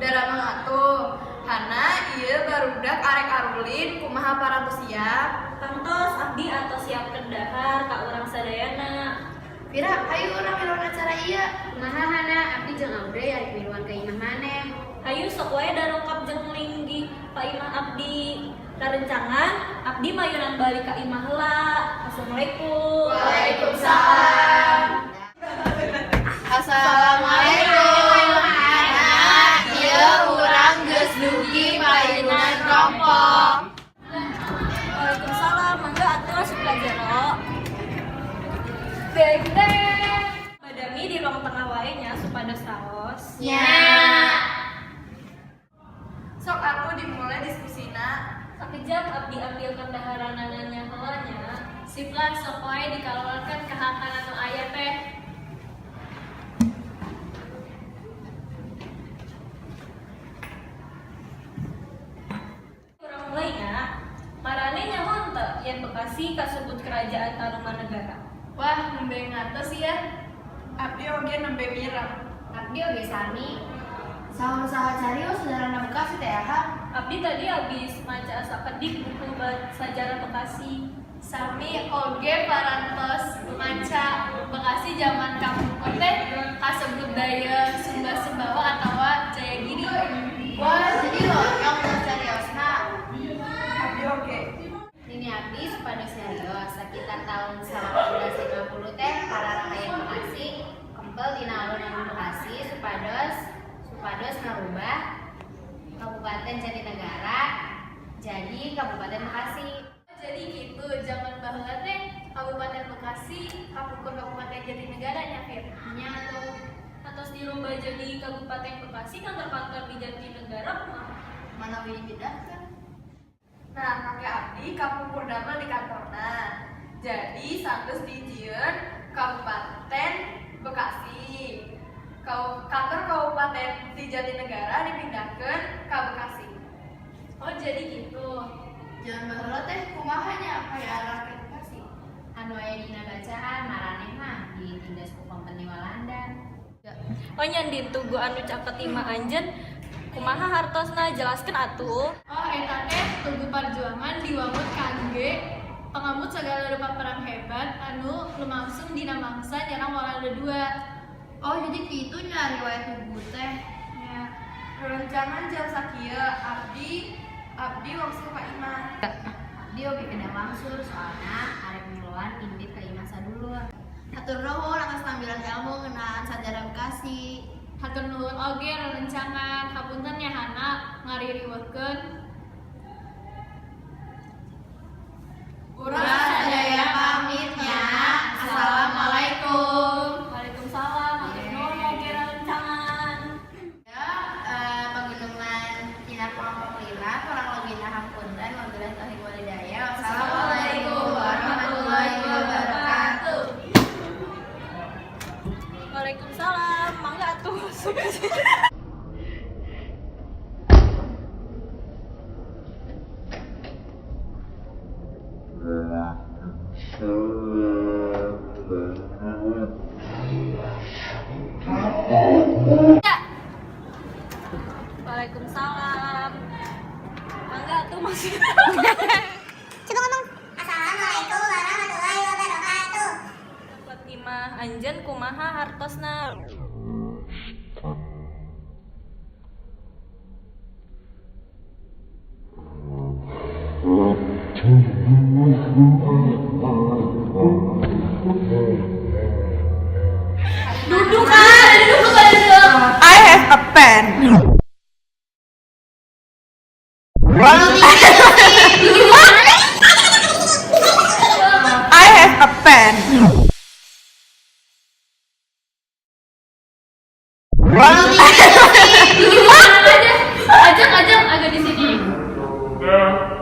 Daramang atuh. Hana, ieu barudak arek arulin, kumaha parantos siap? Tangtos, abdi atos siap dahar ka urang sadayana. Vira, ayo urang miluan acara ieu. Kumaha, Hana, abdi jeung Audrey arek miluan ka imah maneh. Hayu sok wae darongkap jeung linggih ka imah abdi. Rerencangan, abdi mayunan balik ka imah heula. Assalamualaikum. Waalaikumsalam. Assalamualaikum. Hana, ieu urang geus dugi payunan kelompok. Waalaikumsalam, mangga atuh asup ka jero. Badami di ruang tengah wae nya supados raos. Nya. Sok atuh dimulai diskusina. Sakejap, abdi ambilkeun daharanana heula nya. Sip lah, sok wae dikaluarkeun kahakan anu aya teh. Urang mulai nya. Maraneh nyaho henteu yen Bekasi kasebut Kerajaan Tarumanegara? Wah, nembe ngartos ya. Abdi oge nembe mireng. Abdi oge sami. Saur saha carios sejarah Bekasi teh, ha? Abdi tadi habis maca sakedik buku sajarah Bekasi. Sami oge parantos maca Bekasi zaman kapungkur teh kasebut Dayeuh Sumba Sembawa atawa Jayagiri. Wah, jadi lonyong teh cariosna. Abdi oge. Nini abdi supados nyarios, sekitar tahun 1850 teh para rakyat Bekasi kempel dina alun-alun Bekasi supados supados ngarubah Kabupaten Jatinegara jadi Kabupaten Bekasi. Jadi gitu, zaman baheula teh Kabupaten Bekasi kapungkur Kabupaten Jatinegara nya, Fir? Nya atuh. Atos dirubah jadi Kabupaten Bekasi, kantor-kantor di Jatinegara kumaha? Manawi dipindahkeun. Nah, kakek abdi kapungkur damel di kantorna. Jadi sanggeus dijieun Kabupaten Bekasi. Kantor Kabupaten di Jatinegara dipindahkeun ka Bekasi. Oh, jadi gitu. Zaman baheula teh kumaha nya kaayaan rakyat Bekasi? Anu aya dina bacaan, maraneh mah ditindas ku kompeni Walanda. Oh nya, di tugu anu caket imah anjeun kumaha hartosna, jelaskeun atuh. Oh, eta teh Tugu Parjuangan, diwangun kangge pangamut segala rupa perang hebat anu lumangsung dina mangsa nyerang Walanda II. Oh, jadi kitu nya riwayat tugu teh. Ya. Rerencangan jam sakieu abdi abdi wangsul ka imah. Abdi oge kedah wangsur soalna arek miluan indit ka imah sadulur. Hatur nuhun atas tampilan ilmu ngeunaan sajarah Bekasi. Hatur nuhun oge rerencangan, hapunten ya Hana ngaririweuhkeun. Urang Urang sadaya pamit nya. Assalamualaikum. Waalaikumsalam, hatur nuhun oge rerencangan. Ya, pagunungan tina kelompok 5 kurang lebihna hapunten, wabillahi taufiq walhidayah. Wassalamualaikum warahmatullahi wabarakatuh. Waalaikumsalam, mangga atuh masuk. Waalaikumsalam. Mangga atuh masuk. Assalamualaikum warahmatullahi wabarakatuh. Caket imah anjeun kumaha hartosna? Duduk ah, duduk, duduk. I have a pen. I have a pen. Aja, ajak, ajak, agak di sini. Yeah.